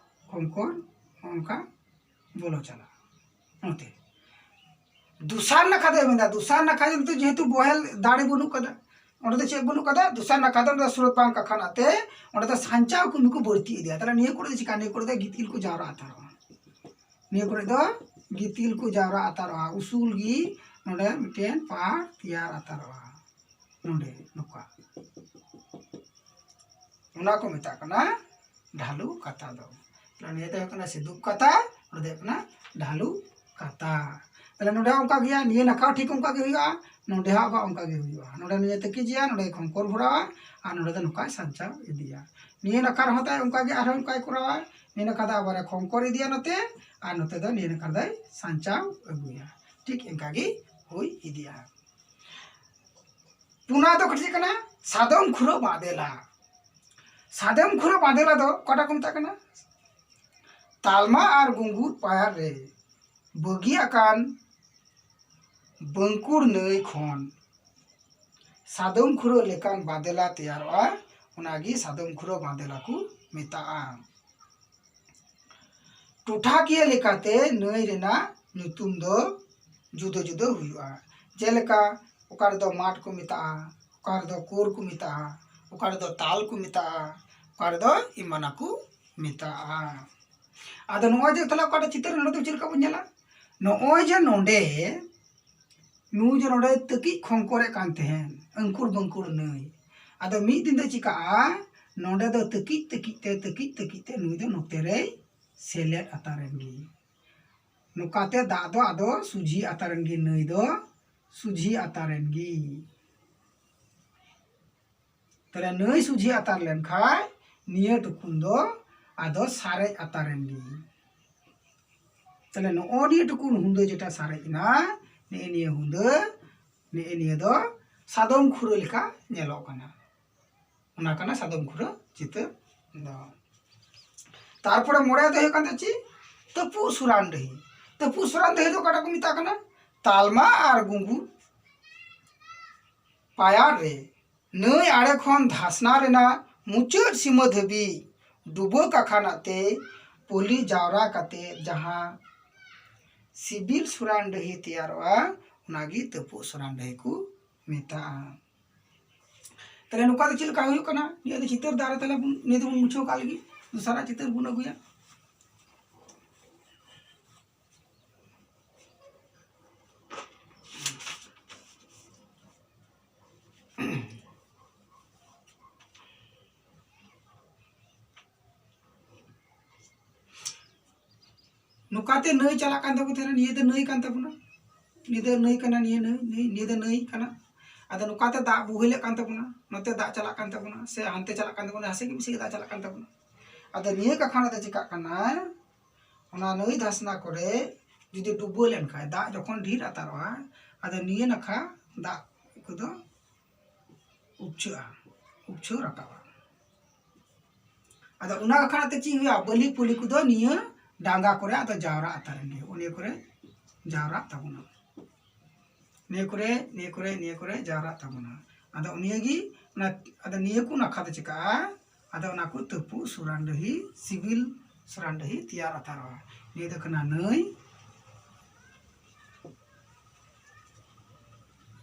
ᱠᱷᱚᱝᱠᱚᱨ ᱱᱚᱝᱠᱟ ᱵᱚᱞᱚ ᱪᱟᱞᱟᱜᱼᱟ᱾ ᱱᱚᱛᱮ ᱫᱚᱥᱟᱨ ᱱᱟᱠᱷᱟ ᱫᱚᱭ ᱢᱮᱱᱫᱟ, ᱫᱚᱥᱟᱨ ᱱᱟᱠᱷᱟ ᱫᱚ ᱱᱤᱛᱚᱜ ᱡᱮᱦᱮᱛᱩ ᱵᱚᱦᱮᱞ ᱫᱟᱲᱮ ᱵᱟᱹᱱᱩᱜ ᱠᱟᱫᱟ, ᱚᱸᱰᱮ ᱫᱚ ᱪᱮᱫ ᱵᱟᱹᱱᱩᱜ ᱠᱟᱫᱟ? ᱫᱚᱥᱟᱨ ᱱᱟᱠᱷᱟ ᱫᱚ ᱚᱸᱰᱮ ᱫᱚ ᱥᱨᱳᱛ ᱵᱟᱝ ᱠᱟᱠᱷᱟᱱᱟᱜ ᱛᱮ ᱚᱸᱰᱮ ᱫᱚ ᱥᱟᱧᱪᱟᱣ ᱠᱟᱹᱢᱤ ᱠᱚ ᱵᱟᱹᱲᱛᱤ ᱤᱫᱤᱭᱟ᱾ ᱛᱟᱦᱞᱮ ᱱᱤᱭᱟᱹ ᱠᱚᱨᱮ ᱫᱚ ᱪᱤᱠᱟ? ᱱᱤᱭᱟᱹ ᱠᱚᱨᱮ ᱫᱚ ᱜᱤᱛᱤᱞ ᱠᱚ ᱡᱟᱣᱨᱟ ᱦᱟᱛᱟᱲᱚᱜᱼᱟ᱾ ᱱᱤᱭᱟᱹ ᱠᱚᱨᱮ ᱫᱚ ᱜᱤᱛᱤᱞ ᱠᱚ ᱡᱟᱣᱨᱟ ᱦᱟᱛᱟᱲᱚᱜᱼᱟ, ᱩᱥᱩᱞ ᱜᱮ ᱱᱚᱰᱮ ᱢᱤᱫᱴᱮᱱ ᱯᱟᱦᱟᱲ ᱛᱮᱭᱟᱨ ᱦᱟᱛᱟᱲᱚᱜᱼᱟ᱾ ᱱᱚᱰᱮ ᱱᱚᱝᱠᱟ, ᱚᱱᱟ ᱠᱚ ᱢᱮᱛᱟᱜ ᱠᱟᱱᱟ ᱰᱷᱟᱞᱩ ᱠᱟᱛᱷᱟ ᱫᱚ᱾ ᱛᱟᱦᱞᱮ ᱱᱤᱭᱟᱹ ᱫᱚ ᱦᱩᱭᱩᱜ ᱠᱟᱱᱟ ᱥᱤᱫᱩᱯ ᱠᱟᱛᱷᱟ, ᱱᱚᱰᱮ ᱫᱚ ᱦᱩᱭᱩᱜ ᱠᱟᱱᱟ ᱰᱷᱟᱞᱩ ᱠᱟᱛᱷᱟ᱾ ᱛᱟᱦᱞᱮ ᱱᱚᱰᱮ ᱦᱚᱸ ᱚᱱᱠᱟ ᱜᱮᱭᱟ, ᱱᱤᱭᱟᱹ ᱱᱟᱠᱷᱟ ᱦᱚᱸ ᱴᱷᱤᱠ ᱚᱱᱠᱟ ᱜᱮ ᱦᱩᱭᱩᱜᱼᱟ, ᱱᱚᱰᱮ ᱦᱚᱸ ᱟᱵᱟᱨ ᱚᱱᱠᱟ ᱜᱮ ᱦᱩᱭᱩᱜᱼᱟ᱾ ᱱᱚᱰᱮ ᱱᱤᱭᱟᱹ ᱛᱟᱹᱠᱤᱡᱮᱭᱟ, ᱱᱚᱰᱮ ᱠᱷᱚᱝᱠᱚᱨ ᱵᱷᱚᱨᱟᱣᱟ ᱟᱨ ᱱᱚᱰᱮ ᱫᱚ ᱱᱚᱝᱠᱟᱭ ᱥᱟᱧᱪᱟᱣ ᱤᱫᱤᱭᱟ᱾ ᱱᱤᱭᱟᱹ ᱱᱟᱠᱷᱟ ᱨᱮᱦᱚᱸ ᱛᱟᱭ ᱚᱱᱠᱟ ᱜᱮ ᱟᱨᱦᱚᱸ ᱚᱱᱠᱟᱭ ᱠᱚᱨᱟᱣᱟ᱾ ᱱᱤᱭᱟᱹ ᱱᱟᱠᱷᱟ ᱫᱚ ᱟᱵᱟᱨᱮ ᱠᱷᱚᱝᱠᱚᱨ ᱤᱫᱤᱭᱟ ᱱᱚᱛᱮ, ᱟᱨ ᱱᱚᱛᱮ ᱫᱚ ᱱᱤᱭᱟᱹ ᱱᱟᱠᱷᱟ ᱫᱚᱭ ᱥᱟᱧᱪᱟᱣ ᱟᱹᱜᱩᱭᱟ᱾ ᱴᱷᱤᱠ ᱤᱱᱠᱟ ᱜᱮ ᱦᱩᱭ ᱤᱫᱤᱜᱼᱟ᱾ ᱯᱩᱱᱟ ᱫᱚ ᱪᱮᱫ ᱠᱟᱱᱟ? ᱥᱟᱫᱚᱢ ᱠᱷᱩᱨᱟᱹ ᱵᱟᱸᱫᱮᱞᱟ᱾ ᱥᱟᱫᱚᱢ ᱠᱷᱩᱨᱟᱹ ᱵᱟᱸᱫᱮᱞᱟ ᱫᱚ ᱚᱠᱟᱴᱟᱜ ᱠᱚ ᱢᱮᱛᱟᱜ ᱠᱟᱱᱟ? ᱛᱟᱞᱢᱟ ᱟᱨ ᱜᱩᱝᱜᱩᱨ ᱯᱟᱭᱟᱨ ᱨᱮ ᱵᱟᱹᱜᱤ ᱟᱠᱟᱱ ᱵᱟᱹᱝᱠᱩᱲ ᱱᱟᱹᱭ ᱠᱷᱚᱱ ᱥᱟᱫᱚᱢ ᱠᱷᱩᱨᱟᱹ ᱞᱮᱠᱟᱱ ᱵᱟᱸᱫᱮᱞᱟ ᱛᱮᱭᱟᱨᱚᱜᱼᱟ, ᱚᱱᱟᱜᱮ ᱥᱟᱫᱚᱢ ᱠᱷᱩᱨᱟᱹ ᱵᱟᱸᱫᱮᱞᱟ ᱠᱚ ᱢᱮᱛᱟᱜᱼᱟ᱾ ᱴᱚᱴᱷᱟᱠᱤᱭᱟᱹ ᱞᱮᱠᱟᱛᱮ ᱱᱟᱹᱭ ᱨᱮᱱᱟᱜ ᱧᱩᱛᱩᱢ ᱫᱚ ᱡᱩᱫᱟᱹ ᱡᱩᱫᱟᱹ ᱦᱩᱭᱩᱜᱼᱟ᱾ ᱡᱮᱞᱮᱠᱟ, ᱚᱠᱟ ᱨᱮᱫᱚ ᱢᱟᱴ ᱠᱚ ᱢᱮᱛᱟᱜᱼᱟ, ᱚᱠᱟ ᱨᱮᱫᱚ ᱠᱳᱨ ᱠᱚ ᱢᱮᱛᱟᱜᱼᱟ, ᱚᱠᱟ ᱨᱮᱫᱚ ᱛᱟᱞ ᱠᱚ ᱢᱮᱛᱟᱜᱼᱟ, ᱚᱠᱟ ᱨᱮᱫᱚ ᱮᱢᱟᱱᱟ ᱠᱚ ᱢᱮᱛᱟᱜᱼᱟ᱾ ᱟᱫᱚ ᱱᱚᱜᱼᱚᱭ ᱡᱮ ᱛᱟᱦᱞᱮ ᱚᱠᱟᱴᱟᱜ ᱪᱤᱛᱟᱹᱨ, ᱱᱚᱰᱮ ᱫᱚ ᱪᱮᱫ ᱞᱮᱠᱟ ᱵᱚᱱ ᱧᱮᱞᱟ? ᱱᱚᱜᱼᱚᱭ ᱡᱮ ᱱᱚᱰᱮ ᱱᱩᱭ ᱡᱮ ᱱᱚᱰᱮ ᱛᱟᱹᱠᱤᱡ ᱠᱷᱚᱝᱠᱚᱨᱮᱫ ᱠᱟᱱ ᱛᱟᱦᱮᱸᱱ ᱟᱹᱝᱠᱩᱨ ᱵᱟᱹᱝᱠᱩᱨ ᱱᱟᱹᱭ, ᱟᱫᱚ ᱢᱤᱫ ᱫᱤᱱ ᱫᱚ ᱪᱤᱠᱟᱜᱼᱟ, ᱱᱚᱰᱮ ᱫᱚ ᱛᱟᱹᱠᱤᱡ ᱛᱟᱹᱠᱤᱡ ᱛᱮ, ᱛᱟᱹᱠᱤᱡ ᱛᱟᱹᱠᱤᱡ ᱛᱮ ᱱᱩᱭ ᱫᱚ ᱱᱚᱛᱮ ᱨᱮᱭ ᱥᱮᱞᱮᱫ ᱟᱛᱟᱨᱮᱱ ᱜᱮ᱾ ᱱᱚᱝᱠᱟᱛᱮ ᱫᱟᱜ ᱫᱚ ᱟᱫᱚ ᱥᱩᱡᱷᱤ ᱟᱛᱟᱨᱮᱱ ᱜᱮ, ᱱᱟᱹᱭ ᱫᱚ ᱥᱩᱡᱷᱤ ᱟᱛᱟᱨᱮᱱ ᱜᱮ᱾ ᱛᱟᱦᱞᱮ ᱱᱟᱹᱭ ᱥᱩᱡᱷᱤ ᱟᱛᱟᱨ ᱞᱮᱱᱠᱷᱟᱡ ᱱᱤᱭᱟᱹ ᱴᱩᱠᱩᱱ ᱫᱚ ᱟᱫᱚ ᱥᱟᱨᱮᱡ ᱟᱛᱟᱨᱮᱱ ᱜᱮ᱾ ᱛᱟᱦᱞᱮ ᱱᱚᱜᱼᱚ ᱱᱤᱭᱟᱹ ᱴᱩᱠᱩᱱ ᱦᱩᱸᱫᱟᱹ ᱡᱮᱴᱟ ᱥᱟᱨᱮᱡ ᱮᱱᱟ, ᱱᱮᱜᱼᱮ ᱱᱤᱭᱟᱹ ᱦᱩᱸᱫᱟᱹ, ᱱᱮᱜᱼᱮ ᱱᱤᱭᱟᱹ ᱫᱚ ᱥᱟᱫᱚᱢ ᱠᱷᱩᱨᱟᱹ ᱞᱮᱠᱟ ᱧᱮᱞᱚᱜ ᱠᱟᱱᱟ᱾ ᱚᱱᱟ ᱠᱟᱱᱟ ᱥᱟᱫᱚᱢ ᱠᱷᱩᱨᱟᱹ ᱪᱤᱛᱟᱹᱨ ᱫᱚ᱾ ᱛᱟᱨᱯᱚᱨᱮ ᱢᱚᱬᱮ ᱫᱚ ᱦᱩᱭᱩᱜ ᱠᱟᱱ ᱛᱟᱦᱮᱸ ᱪᱮᱫ? ᱛᱟᱹᱯᱩᱜ ᱥᱩᱨᱟᱱᱰᱟᱹᱦᱤ᱾ ᱛᱟᱹᱯᱩᱜ ᱥᱩᱨᱟᱱᱰᱟᱹᱦᱤ ᱫᱚ ᱚᱠᱟᱴᱟᱜ ᱠᱚ ᱢᱮᱛᱟᱜ ᱠᱟᱱᱟ? ᱛᱟᱞᱢᱟ ᱟᱨ ᱜᱩᱝᱜᱩ ᱯᱟᱭᱟᱨ ᱨᱮ ᱱᱟᱹᱭ ᱟᱲᱮ ᱠᱷᱚᱱ ᱫᱷᱟᱥᱱᱟ ᱨᱮᱱᱟᱜ ᱢᱩᱪᱟᱹᱫ ᱥᱤᱢᱟᱹ ᱫᱷᱟᱹᱵᱤᱡ ᱰᱩᱵᱟᱹ ᱠᱟᱠᱷᱟᱱᱟᱜ ᱛᱮ ᱯᱚᱞᱤ ᱡᱟᱣᱨᱟ ᱠᱟᱛᱮ ᱡᱟᱦᱟᱸ ᱥᱤᱵᱤᱞ ᱥᱩᱨᱟᱱᱰᱟᱹᱦᱤ ᱛᱮᱭᱟᱨᱚᱜᱼᱟ, ᱚᱱᱟᱜᱮ ᱛᱟᱹᱯᱩᱜ ᱥᱩᱨᱟᱱᱰᱟᱹᱦᱤ ᱠᱚ ᱢᱮᱛᱟᱜᱼᱟ᱾ ᱛᱟᱦᱞᱮ ᱱᱚᱝᱠᱟ ᱫᱚ ᱪᱮᱫ ᱞᱮᱠᱟ ᱦᱩᱭᱩᱜ ᱠᱟᱱᱟ? ᱱᱤᱭᱟᱹ ᱫᱚ ᱪᱤᱛᱟᱹᱨ ᱫᱟᱨᱮ ᱛᱟᱦᱞᱮ ᱵᱚᱱ, ᱱᱤᱭᱟᱹ ᱫᱚᱵᱚᱱ ᱢᱩᱪᱷᱟᱹᱣ ᱠᱟᱜ ᱞᱟᱹᱜᱤᱫ, ᱫᱚᱥᱟᱨᱟᱜ ᱪᱤᱛᱟᱹᱨ ᱵᱚᱱ ᱟᱹᱜᱩᱭᱟ᱾ ᱱᱚᱝᱠᱟᱛᱮ ᱱᱟᱹᱭ ᱪᱟᱞᱟᱜ ᱠᱟᱱ ᱛᱟᱵᱚ ᱛᱟᱦᱮᱱᱟ, ᱱᱤᱭᱟᱹ ᱫᱚ ᱱᱟᱹᱭ ᱠᱟᱱ ᱛᱟᱵᱚᱱᱟ, ᱱᱤᱭᱟᱹ ᱫᱚ ᱱᱟᱹᱭ ᱠᱟᱱᱟ, ᱱᱤᱭᱟᱹ ᱱᱟᱹᱭ, ᱱᱟᱹᱭ, ᱱᱤᱭᱟᱹ ᱫᱚ ᱱᱟᱹᱭ ᱠᱟᱱᱟ᱾ ᱟᱫᱚ ᱱᱚᱝᱠᱟᱛᱮ ᱫᱟᱜ ᱵᱚᱦᱮᱞᱮᱫ ᱠᱟᱱ ᱛᱟᱵᱚᱱᱟ, ᱱᱚᱛᱮ ᱫᱟᱜ ᱪᱟᱞᱟᱜ ᱠᱟᱱ ᱛᱟᱵᱚᱱᱟ, ᱥᱮ ᱦᱟᱱᱛᱮ ᱪᱟᱞᱟᱜ ᱠᱟᱱ ᱛᱟᱵᱚᱱᱟ, ᱦᱟᱥᱮ ᱜᱮ ᱵᱮᱥᱤ ᱜᱮ ᱫᱟᱜ ᱪᱟᱞᱟᱜ ᱠᱟᱱ ᱛᱟᱵᱚᱱᱟ᱾ ᱟᱫᱚ ᱱᱤᱭᱟᱹ ᱠᱟᱠᱷᱟᱱ ᱨᱮᱫᱚ ᱪᱤᱠᱟᱜ ᱠᱟᱱᱟ, ᱚᱱᱟ ᱱᱟᱹᱭ ᱫᱷᱟᱥᱱᱟ ᱠᱚᱨᱮ ᱡᱩᱫᱤ ᱰᱩᱵᱟᱹ ᱞᱮᱱᱠᱷᱟᱱ, ᱫᱟᱜ ᱡᱚᱠᱷᱚᱱ ᱰᱷᱮᱨ ᱟᱛᱟᱨᱚᱜᱼᱟ, ᱟᱫᱚ ᱱᱤᱭᱟᱹ ᱱᱟᱠᱷᱟ ᱫᱟᱜ ᱠᱚᱫᱚ ᱩᱯᱪᱷᱟᱹᱜᱼᱟ, ᱩᱯᱪᱷᱟᱹ ᱨᱟᱠᱟᱵᱼᱟ᱾ ᱟᱫᱚ ᱚᱱᱟ ᱠᱟᱠᱷᱟᱱ ᱛᱮ ᱪᱮᱫ ᱦᱩᱭᱩᱜᱼᱟ, ᱵᱟᱹᱞᱤ ᱯᱩᱞᱤ ᱠᱚᱫᱚ ᱱᱤᱭᱟᱹ ᱰᱟᱸᱜᱟ ᱠᱚᱨᱮ ᱟᱫᱚ ᱡᱟᱣᱨᱟ ᱟᱛᱟᱨᱮᱱ ᱜᱮ, ᱱᱤᱭᱟᱹ ᱠᱚᱨᱮ ᱡᱟᱣᱨᱟᱜ ᱛᱟᱵᱚᱱᱟ, ᱱᱤᱭᱟᱹ ᱠᱚᱨᱮ, ᱱᱤᱭᱟᱹ ᱠᱚᱨᱮ, ᱱᱤᱭᱟᱹ ᱠᱚᱨᱮ ᱡᱟᱣᱨᱟᱜ ᱛᱟᱵᱚᱱᱟ᱾ ᱟᱫᱚ ᱱᱤᱭᱟᱹ ᱜᱮ ᱚᱱᱟ, ᱟᱫᱚ ᱱᱤᱭᱟᱹ ᱠᱚ ᱱᱟᱠᱷᱟ ᱫᱚ ᱪᱤᱠᱟᱜᱼᱟ, ᱟᱫᱚ ᱚᱱᱟ ᱠᱚ ᱛᱟᱹᱯᱩᱜ ᱥᱩᱨᱟᱱᱰᱟᱹᱦᱤ, ᱥᱤᱵᱤᱞ ᱥᱩᱨᱟᱱᱰᱟᱹᱦᱤ ᱛᱮᱭᱟᱨ ᱟᱛᱟᱨᱚᱜᱼᱟ᱾ ᱱᱤᱭᱟᱹ ᱫᱚ ᱠᱟᱱᱟ ᱱᱟᱹᱭ,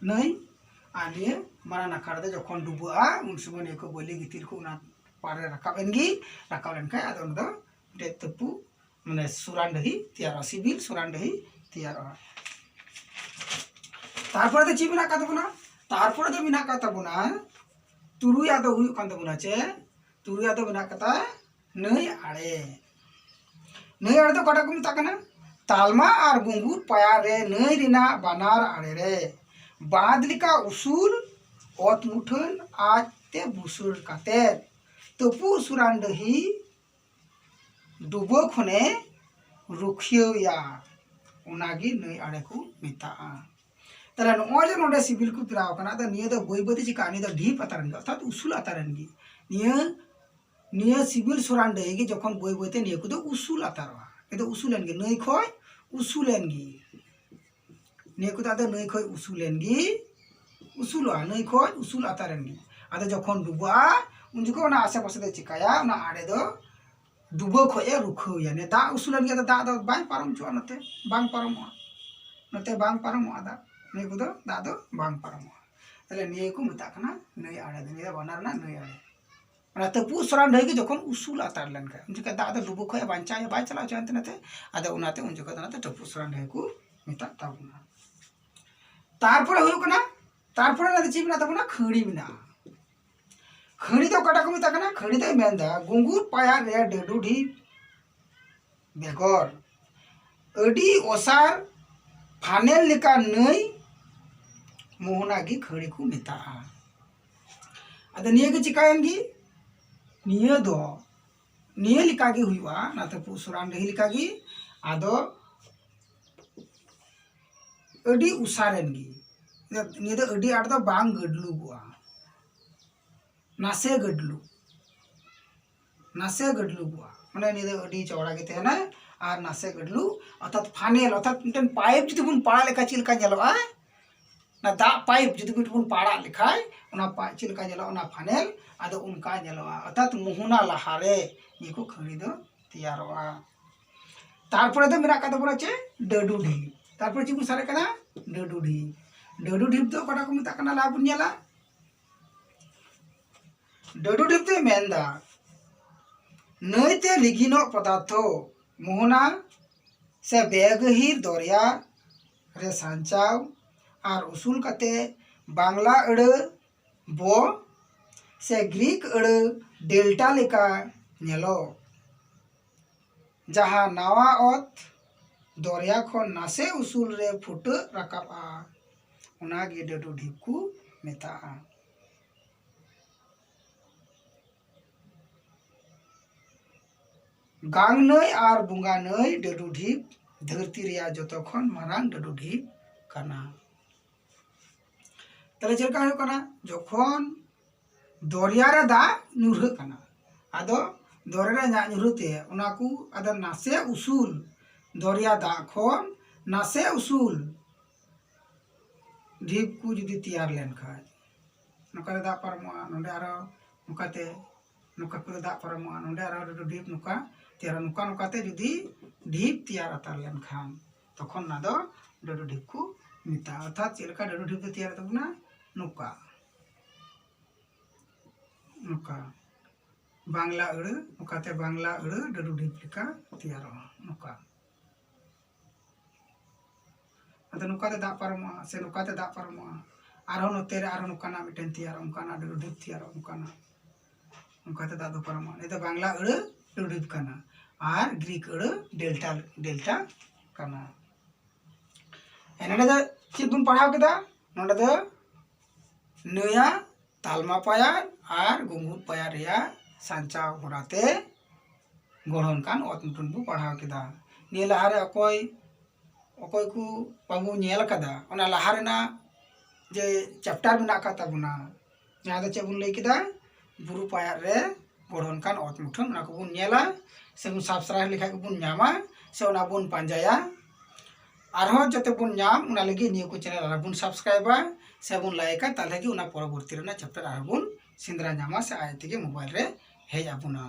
ᱱᱟᱹᱭ᱾ ᱟᱨ ᱱᱤᱭᱟᱹ ᱢᱟᱨᱟᱝ ᱱᱟᱠᱷᱟ ᱨᱮᱫᱚ ᱡᱚᱠᱷᱚᱱ ᱰᱩᱵᱟᱹᱜᱼᱟ, ᱩᱱ ᱥᱚᱢᱚᱭ ᱱᱤᱭᱟᱹ ᱠᱚ ᱵᱟᱹᱞᱤ ᱜᱤᱛᱤᱞ ᱠᱚ ᱚᱱᱟ ᱯᱟᱲ ᱨᱮ ᱨᱟᱠᱟᱵ ᱮᱱ ᱜᱮ, ᱨᱟᱠᱟᱵ ᱞᱮᱱᱠᱷᱟᱱ ᱟᱫᱚ ᱚᱱᱟ ᱫᱚ ᱢᱤᱫᱴᱮᱡ ᱛᱟᱹᱯᱩᱜ, ᱢᱟᱱᱮ ᱥᱩᱨᱟᱱᱰᱟᱹᱦᱤ ᱛᱮᱭᱟᱨᱚᱜᱼᱟ, ᱥᱤᱵᱤᱞ ᱥᱩᱨᱟᱱᱰᱟᱹᱦᱤ ᱛᱮᱭᱟᱨᱚᱜᱼᱟ᱾ ᱛᱟᱨᱯᱚᱨᱮ ᱫᱚ ᱪᱮᱫ ᱢᱮᱱᱟᱜ ᱟᱠᱟᱫ ᱛᱟᱵᱚᱱᱟ? ᱛᱟᱨᱯᱚᱨᱮ ᱫᱚ ᱢᱮᱱᱟᱜ ᱟᱠᱟᱫ ᱛᱟᱵᱚᱱᱟ, ᱛᱩᱨᱩᱭᱟᱜ ᱫᱚ ᱦᱩᱭᱩᱜ ᱠᱟᱱ ᱛᱟᱵᱚᱱᱟ ᱪᱮᱫ? ᱛᱩᱨᱩᱭᱟᱜ ᱫᱚ ᱢᱮᱱᱟᱜ ᱟᱠᱟᱫᱟ ᱱᱟᱹᱭ ᱟᱲᱮ᱾ ᱱᱟᱹᱭ ᱟᱲᱮ ᱫᱚ ᱚᱠᱟᱴᱟᱜ ᱠᱚ ᱢᱮᱛᱟᱜ ᱠᱟᱱᱟ? ᱛᱟᱞᱢᱟ ᱟᱨ ᱜᱩᱸᱜᱩᱨ ᱯᱟᱭᱟᱨ ᱨᱮ ᱱᱟᱹᱭ ᱨᱮᱱᱟᱜ ᱵᱟᱱᱟᱨ ᱟᱲᱮ ᱨᱮ ᱵᱟᱸᱫᱽ ᱞᱮᱠᱟ ᱩᱥᱩᱞ ᱚᱛ ᱢᱩᱴᱷᱟᱹᱱ ᱟᱡᱛᱮ ᱵᱩᱥᱟᱹᱲ ᱠᱟᱛᱮ ᱛᱟᱹᱯᱩᱜ ᱥᱩᱨᱟᱱᱰᱟᱹᱦᱤ ᱰᱩᱵᱟᱹ ᱠᱷᱚᱱᱮ ᱨᱩᱠᱷᱤᱭᱟᱹᱣᱭᱟ, ᱚᱱᱟᱜᱮ ᱱᱟᱹᱭ ᱟᱲᱮ ᱠᱚ ᱢᱮᱛᱟᱜᱼᱟ᱾ ᱛᱟᱦᱞᱮ ᱱᱚᱜᱼᱚᱭ ᱡᱮ ᱱᱚᱰᱮ ᱥᱤᱵᱤᱞ ᱠᱚ ᱯᱮᱨᱟᱣ ᱠᱟᱱᱟ, ᱟᱫᱚ ᱱᱤᱭᱟᱹ ᱫᱚ ᱵᱟᱹᱭ ᱵᱟᱹᱭ ᱛᱮ ᱪᱤᱠᱟᱹᱜᱼᱟ? ᱱᱤᱭᱟᱹ ᱫᱚ ᱰᱷᱤᱯ ᱟᱛᱟᱨᱮᱱ ᱜᱮ, ᱚᱨᱛᱷᱟᱛ ᱩᱥᱩᱞ ᱟᱛᱟᱨᱮᱱ ᱜᱮ᱾ ᱱᱤᱭᱟᱹ, ᱱᱤᱭᱟᱹ ᱥᱤᱵᱤᱞ ᱥᱚᱨᱟᱱ ᱰᱟᱹᱦᱤ ᱜᱮ ᱡᱚᱠᱷᱚᱱ ᱵᱟᱹᱭ ᱵᱟᱹᱭ ᱛᱮ ᱱᱤᱭᱟᱹ ᱠᱚᱫᱚ ᱩᱥᱩᱞ ᱟᱛᱟᱨᱚᱜᱼᱟ, ᱱᱤᱭᱟᱹ ᱫᱚ ᱩᱥᱩᱞᱮᱱ ᱜᱮ, ᱱᱟᱹᱭ ᱠᱷᱚᱡ ᱩᱥᱩᱞᱮᱱ ᱜᱮ᱾ ᱱᱤᱭᱟᱹ ᱠᱚᱫᱚ ᱟᱫᱚ ᱱᱟᱹᱭ ᱠᱷᱚᱡ ᱩᱥᱩᱞᱮᱱ ᱜᱮ, ᱩᱥᱩᱞᱚᱜᱼᱟ, ᱱᱟᱹᱭ ᱠᱷᱚᱡ ᱩᱥᱩᱞ ᱟᱛᱟᱨᱮᱱ ᱜᱮ᱾ ᱟᱫᱚ ᱡᱚᱠᱷᱚᱱ ᱰᱩᱵᱟᱹᱜᱼᱟ, ᱩᱱ ᱡᱚᱠᱷᱚᱱ ᱚᱱᱟ ᱟᱥᱮ ᱯᱟᱥᱮ ᱫᱚ ᱪᱤᱠᱟᱹᱭᱟ? ᱚᱱᱟ ᱟᱲᱮ ᱫᱚ ᱰᱩᱵᱟᱹ ᱠᱷᱚᱡ ᱮ ᱨᱩᱠᱷᱟᱹᱣᱭᱟ᱾ ᱱᱤᱭᱟᱹ ᱫᱟᱜ ᱩᱥᱩᱞᱮᱱ ᱜᱮ, ᱟᱫᱚ ᱫᱟᱜ ᱫᱚ ᱵᱟᱭ ᱯᱟᱨᱚᱢ ᱦᱚᱪᱚᱣᱟᱜᱼᱟ, ᱱᱚᱛᱮ ᱵᱟᱝ ᱯᱟᱨᱚᱢᱚᱜᱼᱟ, ᱱᱚᱛᱮ ᱵᱟᱝ ᱯᱟᱨᱚᱢᱚᱜᱼᱟ ᱫᱟᱜ, ᱱᱤᱭᱟᱹ ᱠᱚᱫᱚ ᱫᱟᱜ ᱫᱚ ᱵᱟᱝ ᱯᱟᱨᱚᱢᱚᱜᱼᱟ᱾ ᱛᱟᱦᱞᱮ ᱱᱤᱭᱟᱹ ᱠᱚ ᱢᱮᱛᱟᱜ ᱠᱟᱱᱟ ᱱᱟᱹᱭ ᱟᱲᱮ, ᱱᱤᱭᱟᱹ ᱵᱟᱱᱟᱨ ᱨᱮᱱᱟᱜ ᱱᱟᱹᱭ ᱟᱲᱮ᱾ ᱚᱱᱟ ᱛᱟᱹᱯᱩᱜ ᱥᱚᱨᱟᱱ ᱰᱟᱹᱦᱤ ᱜᱮ ᱡᱚᱠᱷᱚᱱ ᱩᱥᱩᱞ ᱟᱛᱟᱨ ᱞᱮᱱᱠᱷᱟᱱ, ᱩᱱ ᱡᱚᱠᱷᱚᱱ ᱫᱟᱜ ᱫᱚ ᱰᱩᱵᱟᱹ ᱠᱷᱚᱡ ᱵᱟᱧᱪᱟᱣ ᱵᱟᱭ ᱪᱟᱞᱟᱣ ᱦᱚᱪᱚ ᱦᱟᱱᱛᱮ ᱱᱟᱛᱮ, ᱟᱫᱚ ᱚᱱᱟᱛᱮ ᱩᱱ ᱡᱚᱠᱷᱚᱱ ᱫᱚ ᱚᱱᱟᱛᱮ ᱛᱟᱹᱯᱩᱜ ᱥᱚᱨᱟᱱ ᱰᱟᱹᱦᱤ ᱠᱚ ᱢᱮᱛᱟᱜ ᱛᱟᱵᱚᱱᱟ᱾ ᱛᱟᱨᱯᱚᱨᱮ ᱦᱩᱭᱩᱜ ᱠᱟᱱᱟ, ᱛᱟᱨᱯᱚᱨᱮ ᱚᱱᱟ ᱫᱚ ᱪᱮᱫ ᱢᱮᱱᱟᱜ ᱛᱟᱵᱚᱱᱟ? ᱠᱷᱟᱹᱲᱤ ᱢᱮᱱᱟᱜᱼᱟ᱾ ᱠᱷᱟᱹᱲᱤ ᱫᱚ ᱚᱠᱟᱴᱟᱜ ᱠᱚ ᱢᱮᱛᱟᱜ ᱠᱟᱱᱟ? ᱠᱷᱟᱹᱲᱤ ᱫᱚᱭ ᱢᱮᱱᱫᱟ ᱜᱩᱸᱜᱩᱨ ᱯᱟᱭᱟᱨ ᱨᱮ ᱰᱟᱹᱰᱩ ᱰᱷᱤᱯ ᱵᱮᱜᱚᱨ ᱟᱹᱰᱤ ᱚᱥᱟᱨ ᱯᱷᱟᱱᱮᱞ ᱞᱮᱠᱟ ᱱᱟᱹᱭ ᱢᱳᱦᱱᱟ ᱜᱮ ᱠᱷᱟᱹᱲᱤ ᱠᱚ ᱢᱮᱛᱟᱜᱼᱟ᱾ ᱟᱫᱚ ᱱᱤᱭᱟᱹ ᱜᱮ ᱪᱤᱠᱟᱹᱭᱮᱱ ᱜᱮ? ᱱᱤᱭᱟᱹ ᱫᱚ ᱱᱤᱭᱟᱹ ᱞᱮᱠᱟᱜᱮ ᱦᱩᱭᱩᱜᱼᱟ, ᱱᱟᱛᱮ ᱯᱩᱥᱨᱟᱱᱰᱤᱦᱤ ᱞᱮᱠᱟᱜᱮ᱾ ᱟᱫᱚ ᱟᱹᱰᱤ ᱩᱥᱟᱨᱮᱱ ᱜᱮ, ᱱᱤᱭᱟᱹ ᱫᱚ ᱟᱹᱰᱤ ᱟᱸᱴ ᱫᱚ ᱵᱟᱝ ᱜᱟᱹᱰᱞᱩᱜᱚᱜᱼᱟ, ᱱᱟᱥᱮ ᱜᱟᱹᱰᱞᱩ, ᱱᱟᱥᱮ ᱜᱟᱹᱰᱞᱩᱜᱚᱜᱼᱟ᱾ ᱢᱟᱱᱮ ᱱᱤᱭᱟᱹ ᱫᱚ ᱟᱹᱰᱤ ᱪᱚᱣᱲᱟ ᱜᱮ ᱛᱟᱦᱮᱱᱟ ᱟᱨ ᱱᱟᱥᱮ ᱜᱟᱹᱰᱞᱩ, ᱚᱨᱛᱷᱟᱛ ᱯᱷᱟᱱᱮᱞ, ᱚᱨᱛᱷᱟᱛ ᱢᱤᱫᱴᱮᱱ ᱯᱟᱭᱤᱯ ᱡᱩᱫᱤ ᱵᱚᱱ ᱯᱟᱲᱟᱜ ᱞᱮᱠᱷᱟᱱ ᱪᱮᱫ ᱞᱮᱠᱟ ᱧᱮᱞᱚᱜᱼᱟ, ᱚᱱᱟ ᱫᱟᱜ ᱯᱟᱭᱤᱯ ᱡᱩᱫᱤ ᱢᱤᱫᱴᱮᱱ ᱵᱚᱱ ᱯᱟᱲᱟᱜ ᱞᱮᱠᱷᱟᱱ ᱚᱱᱟ ᱯᱟ-, ᱪᱮᱫ ᱞᱮᱠᱟ ᱧᱮᱞᱚᱜᱼᱟ, ᱚᱱᱟ ᱯᱷᱟᱱᱮᱞ, ᱟᱫᱚ ᱚᱱᱠᱟ ᱧᱮᱞᱚᱜᱼᱟ᱾ ᱚᱨᱛᱷᱟᱛ ᱢᱳᱦᱱᱟ ᱞᱟᱦᱟᱨᱮ ᱱᱤᱭᱟᱹ ᱠᱚ ᱠᱷᱟᱹᱲᱤ ᱫᱚ ᱛᱮᱭᱟᱨᱚᱜᱼᱟ᱾ ᱛᱟᱨᱯᱚᱨᱮ ᱫᱚ ᱢᱮᱱᱟᱜ ᱟᱠᱟᱫ ᱛᱟᱵᱚᱱᱟ ᱪᱮᱫ? ᱰᱟᱹᱰᱩ ᱰᱷᱤᱯ᱾ ᱛᱟᱨᱯᱚᱨᱮ ᱪᱮᱫ ᱵᱚᱱ ᱥᱟᱨᱮᱡ ᱠᱟᱫᱟ? ᱰᱟᱹᱰᱩ ᱰᱷᱤᱯ᱾ ᱰᱟᱹᱰᱩ ᱰᱷᱤᱯ ᱫᱚ ᱚᱠᱟᱴᱟᱜ ᱠᱚ ᱢᱮᱛᱟᱜ ᱠᱟᱱᱟ? ᱞᱟᱦᱟ ᱵᱚᱱ ᱧᱮᱞᱟ᱾ ᱰᱟᱹᱰᱩ ᱰᱷᱤᱯ ᱫᱚᱭ ᱢᱮᱱᱫᱟ, ᱱᱟᱹᱭᱛᱮ ᱞᱤᱸᱜᱤᱱᱚᱜ ᱯᱚᱫᱟᱨᱛᱷᱚ, ᱢᱳᱦᱱᱟ ᱥᱮ ᱵᱮᱜᱟᱹᱦᱤᱨ ᱫᱚᱨᱭᱟ ᱨᱮ ᱥᱟᱧᱪᱟᱣ ᱟᱨ ᱩᱥᱩᱞ ᱠᱟᱛᱮ ᱵᱟᱝᱞᱟ ᱟᱹᱲᱟᱹ ᱵᱚ ᱥᱮ ᱜᱨᱤᱠ ᱟᱹᱲᱟᱹ ᱰᱮᱞᱴᱟ ᱞᱮᱠᱟ ᱧᱮᱞᱚᱜ, ᱡᱟᱦᱟᱸ ᱱᱟᱣᱟ ᱚᱛ ᱫᱚᱨᱭᱟ ᱠᱷᱚᱱ ᱱᱟᱥᱮ ᱩᱥᱩᱞ ᱨᱮ ᱯᱷᱩᱴᱟᱹᱜ ᱨᱟᱠᱟᱵᱼᱟ, ᱚᱱᱟᱜᱮ ᱰᱟᱹᱰᱩ ᱰᱷᱤᱯ ᱠᱚ ᱢᱮᱛᱟᱜᱼᱟ᱾ ᱜᱟᱝ ᱱᱟᱹᱭ ᱟᱨ ᱵᱚᱸᱜᱟ ᱱᱟᱹᱭ ᱰᱟᱹᱰᱩ ᱰᱷᱤᱯ ᱫᱷᱟᱹᱨᱛᱤ ᱨᱮᱭᱟᱜ ᱡᱚᱛᱚ ᱠᱷᱚᱱ ᱢᱟᱨᱟᱝ ᱰᱟᱹᱰᱩ ᱰᱷᱤᱯ ᱠᱟᱱᱟ᱾ ᱛᱟᱦᱞᱮ ᱪᱮᱫ ᱞᱮᱠᱟ ᱦᱩᱭᱩᱜ ᱠᱟᱱᱟ? ᱡᱚᱠᱷᱚᱱ ᱫᱚᱨᱭᱟ ᱨᱮ ᱫᱟᱜ ᱧᱩᱨᱦᱟᱹᱜ ᱠᱟᱱᱟ, ᱟᱫᱚ ᱫᱚᱨᱭᱟ ᱨᱮ ᱫᱟᱜ ᱧᱩᱨᱦᱟᱹ ᱛᱮ ᱚᱱᱟ ᱠᱚ ᱟᱫᱚ ᱱᱟᱥᱮ ᱩᱥᱩᱞ, ᱫᱚᱨᱭᱟ ᱫᱟᱜ ᱠᱷᱚᱱ ᱱᱟᱥᱮ ᱩᱥᱩᱞ ᱰᱷᱤᱯ ᱠᱚ ᱡᱩᱫᱤ ᱛᱮᱭᱟᱨ ᱞᱮᱱᱠᱷᱟᱱ, ᱱᱚᱝᱠᱟ ᱛᱮ ᱫᱟᱜ ᱯᱟᱨᱚᱢᱚᱜᱼᱟ, ᱱᱚᱰᱮ ᱟᱨᱚ ᱱᱚᱝᱠᱟᱛᱮ, ᱱᱚᱝᱠᱟ ᱠᱚ ᱫᱟᱜ ᱯᱟᱨᱚᱢᱚᱜᱼᱟ, ᱱᱚᱰᱮ ᱟᱨᱚ ᱰᱟᱹᱰᱩ ᱰᱷᱤᱯ ᱱᱚᱝᱠᱟ ᱛᱮᱭᱟᱨᱟ, ᱱᱚᱝᱠᱟ ᱱᱚᱝᱠᱟᱛᱮ ᱡᱩᱫᱤ ᱰᱷᱤᱯ ᱛᱮᱭᱟᱨ ᱟᱛᱟᱨ ᱞᱮᱱᱠᱷᱟᱱ, ᱛᱚᱠᱷᱚᱱ ᱚᱱᱟ ᱫᱚ ᱰᱟᱹᱰᱩ ᱰᱷᱤᱯ ᱠᱚ ᱢᱮᱛᱟᱜᱼᱟ᱾ ᱚᱨᱛᱷᱟᱛ ᱪᱮᱫ ᱞᱮᱠᱟ ᱰᱟᱹᱰᱩ ᱰᱷᱤᱯ ᱫᱚ ᱛᱮᱭᱟᱨᱚᱜ ᱛᱟᱵᱚᱱᱟ? ᱱᱚᱝᱠᱟ, ᱱᱚᱝᱠᱟ ᱵᱟᱝᱞᱟ ᱟᱹᱲᱟᱹ, ᱱᱚᱝᱠᱟᱛᱮ ᱵᱟᱝᱞᱟ ᱟᱹᱲᱟᱹ ᱰᱟᱹᱰᱩ ᱰᱷᱤᱯ ᱞᱮᱠᱟ ᱛᱮᱭᱟᱨᱚᱜᱼᱟ᱾ ᱱᱚᱝᱠᱟ ᱟᱫᱚ ᱱᱚᱝᱠᱟᱛᱮ ᱫᱟᱜ ᱯᱟᱨᱚᱢᱚᱜᱼᱟ, ᱥᱮ ᱱᱚᱝᱠᱟᱛᱮ ᱫᱟᱜ ᱯᱟᱨᱚᱢᱚᱜᱼᱟ, ᱟᱨᱦᱚᱸ ᱱᱚᱛᱮ ᱨᱮ ᱟᱨᱦᱚᱸ ᱱᱚᱝᱠᱟᱱᱟᱜ ᱢᱤᱫᱴᱮᱱ ᱛᱮᱭᱟᱨᱚᱜᱼᱟ, ᱚᱱᱠᱟᱱᱟᱜ ᱰᱟᱹᱰᱩ ᱰᱷᱤᱯ ᱛᱮᱭᱟᱨᱚᱜᱼᱟ, ᱚᱱᱠᱟᱱᱟᱜ, ᱚᱱᱠᱟᱛᱮ ᱫᱟᱜ ᱫᱚ ᱯᱟᱨᱚᱢᱚᱜᱼᱟ᱾ ᱱᱤᱭᱟᱹ ᱫᱚ ᱵᱟᱝᱞᱟ ᱟᱹᱲᱟᱹ ᱰᱟᱹᱰᱩ ᱰᱷᱤᱯ ᱠᱟᱱᱟ ᱟᱨ ᱜᱨᱤᱠ ᱟᱹᱲᱟᱹ ᱰᱮᱞᱴᱟ, ᱰᱮᱞᱴᱟ ᱠᱟᱱᱟ᱾ ᱦᱮᱸ, ᱱᱚᱰᱮ ᱫᱚ ᱪᱮᱫ ᱵᱚᱱ ᱯᱟᱲᱦᱟᱣ ᱠᱮᱫᱟ? ᱱᱚᱰᱮ ᱫᱚ ᱱᱟᱹᱭᱟ ᱛᱟᱞᱢᱟ ᱯᱟᱭᱟᱨ ᱟᱨ ᱜᱩᱸᱜᱩᱫ ᱯᱟᱭᱟᱨ ᱨᱮᱭᱟᱜ ᱥᱟᱧᱪᱟᱣ ᱦᱚᱨᱟᱛᱮ ᱜᱚᱲᱦᱚᱱ ᱠᱟᱱ ᱚᱛ ᱢᱩᱴᱷᱟᱹᱱ ᱵᱚ ᱯᱟᱲᱦᱟᱣ ᱠᱮᱫᱟ᱾ ᱱᱤᱭᱟᱹ ᱞᱟᱦᱟᱨᱮ ᱚᱠᱚᱭ ᱚᱠᱚᱭ ᱠᱚ ᱵᱟᱵᱚ ᱧᱮᱞ ᱟᱠᱟᱫᱟ, ᱚᱱᱟ ᱞᱟᱦᱟ ᱨᱮᱱᱟᱜ ᱡᱮ ᱪᱮᱯᱴᱟᱨ ᱢᱮᱱᱟᱜ ᱟᱠᱟᱫ ᱛᱟᱵᱚᱱᱟ, ᱡᱟᱦᱟᱸ ᱫᱚ ᱪᱮᱫ ᱵᱚᱱ ᱞᱟᱹᱭ ᱠᱮᱫᱟ, ᱵᱩᱨᱩ ᱯᱟᱭᱟᱨ ᱨᱮ ᱜᱚᱲᱦᱚᱱ ᱠᱟᱱ ᱚᱛ ᱢᱩᱴᱷᱟᱹᱱ, ᱚᱱᱟ ᱠᱚᱵᱚᱱ ᱧᱮᱞᱟ, ᱥᱮᱵᱚᱱ ᱥᱟᱵᱥᱠᱨᱟᱭᱤᱵ ᱞᱮᱠᱷᱟᱡ ᱜᱮᱵᱚᱱ ᱧᱟᱢᱟ, ᱥᱮ ᱚᱱᱟ ᱵᱚᱱ ᱯᱟᱸᱡᱟᱭᱟ᱾ ᱟᱨᱦᱚᱸ ᱡᱟᱛᱮ ᱵᱚᱱ ᱧᱟᱢ, ᱚᱱᱟ ᱞᱟᱹᱜᱤᱫ ᱱᱤᱭᱟᱹ ᱠᱚ ᱪᱮᱱᱮᱞ ᱟᱨᱦᱚᱸ ᱵᱚᱱ ᱥᱟᱵᱥᱠᱨᱟᱭᱤᱵᱟ, ᱥᱮᱵᱚᱱ ᱞᱟᱭᱤᱠᱟ, ᱛᱟᱦᱚᱞᱮ ᱜᱮ ᱚᱱᱟ ᱯᱚᱨᱚᱵᱚᱨᱛᱤ ᱨᱮᱱᱟᱜ ᱪᱮᱯᱴᱟᱨ ᱟᱨᱦᱚᱸ ᱵᱚᱱ ᱥᱮᱸᱫᱽᱨᱟ ᱧᱟᱢᱟ, ᱥᱮ ᱟᱡ ᱛᱮᱜᱮ ᱢᱳᱵᱟᱭᱤᱞ ᱨᱮ ᱦᱮᱡ ᱟᱵᱚᱱᱟ᱾